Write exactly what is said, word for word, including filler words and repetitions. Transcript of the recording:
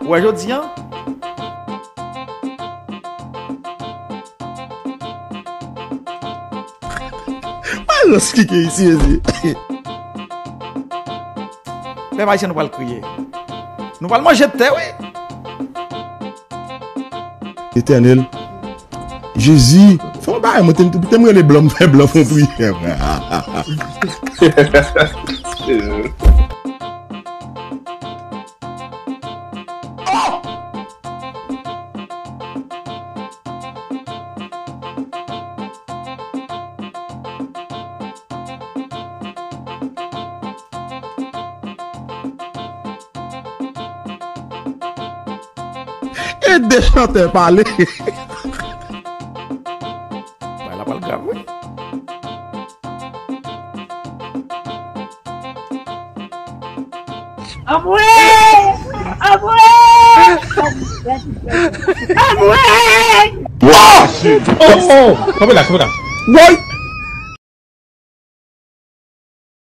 Ou wè jodi a? Alòs, ki ke isi, isi? Pèp ayisyen, nou pral kriye. Nou pral manje tè, wi. Etènèl, Jezi, fè yon bagay, mwen te, te m rele blan, m fè blan fè yon priyè, mwen. Ede chantè pale. Bagay la pral grav, wi. Anmwe! Anmwe! Anmwe! Wa! Oh, oh! Kanpe la, kanpe la. Woy!